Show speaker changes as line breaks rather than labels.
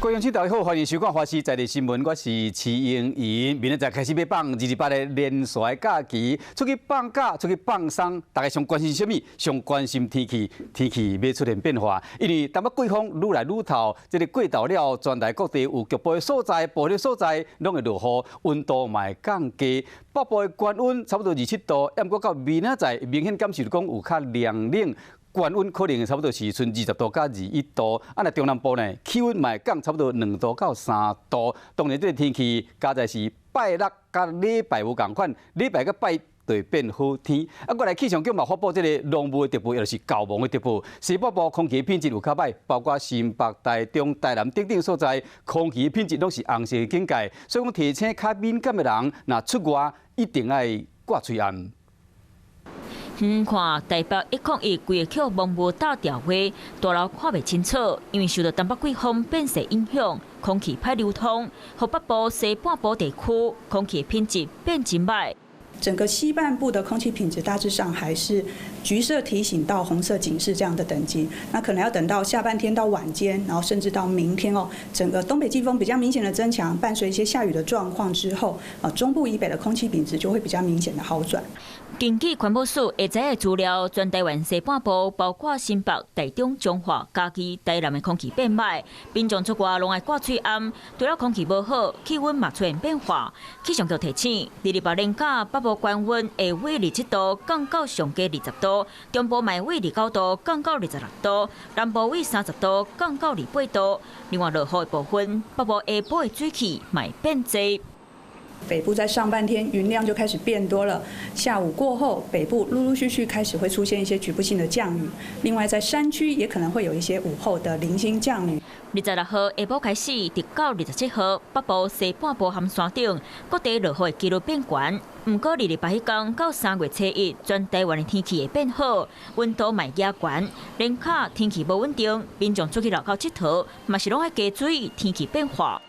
各位鄉親大家好，歡迎收看《華視在地新聞》，我是徐英怡。明仔載開始欲放228的連續假期，出去放假、出去放鬆，大家上關心啥物？上關心天氣，天氣欲出現變化，因為東北季風愈來愈透，這个過頭了，全台各地有局部的所在、部分所在攏會落雨，溫度嘛會降低。北部的高溫差不多27度，毋過到明仔載明顯感受講有較涼冷。高溫可能差不多是賰20度佮21度，啊，若中南部呢，氣溫嘛會降差不多2度到3度。當然，這个天氣佳哉是拜六佮禮拜無仝款，禮拜佮拜一就會變好天。啊，過來氣象局嘛發布這个濃霧的特報，也就是厚霧的特報。西北部空氣品質有較䆀，包括新北、台中、台南等等所在，空氣品質攏是紅色警戒。所以講提醒較敏感的人，若出外一定愛掛喙罨。
遠看台北101規个予濃霧罩牢的話，大樓看袂清楚，因為受到東北季風變勢影響，空氣歹流通，予北部西半部地區空氣品質變真䆀。
整個西半部的空氣品質大致上還是橘色提醒到紅色警示這樣的等級，那可能要等到下半天到晚間，然後甚至到明天哦，整個東北季風比較明顯的增強，伴隨一些下雨的狀況之後，啊，中部以北的空氣品質就會比較明顯的好轉。
根據環保署下載的資料，全台灣西半部，包括新北、台中、彰化、嘉義、台南的空氣變䆀，民眾出外攏愛掛喙罨。除了空氣無好，氣溫嘛出現變化。氣象局提醒，28連假北部高溫會為27度降到上低20度，中部嘛為29度降到26度，南部為30度降到28度。另外落雨的部分，北部下晡的水汽嘛會變濟。
北部在上半天雲量就開始變多了，下午過後，北部陸陸續續開始會出現一些局部性的降雨。另外，在山區也可能會有一些午後的零星降雨。
26號下晡開始，直到27號，北部西半部和山頂各地落雨的幾率變懸。毋過28彼工到3月初一，全台灣的天氣會變好，溫度嘛會加懸。連假天氣無穩定，民眾出去外口𨑨迌，嘛是攏愛加注意天氣變化。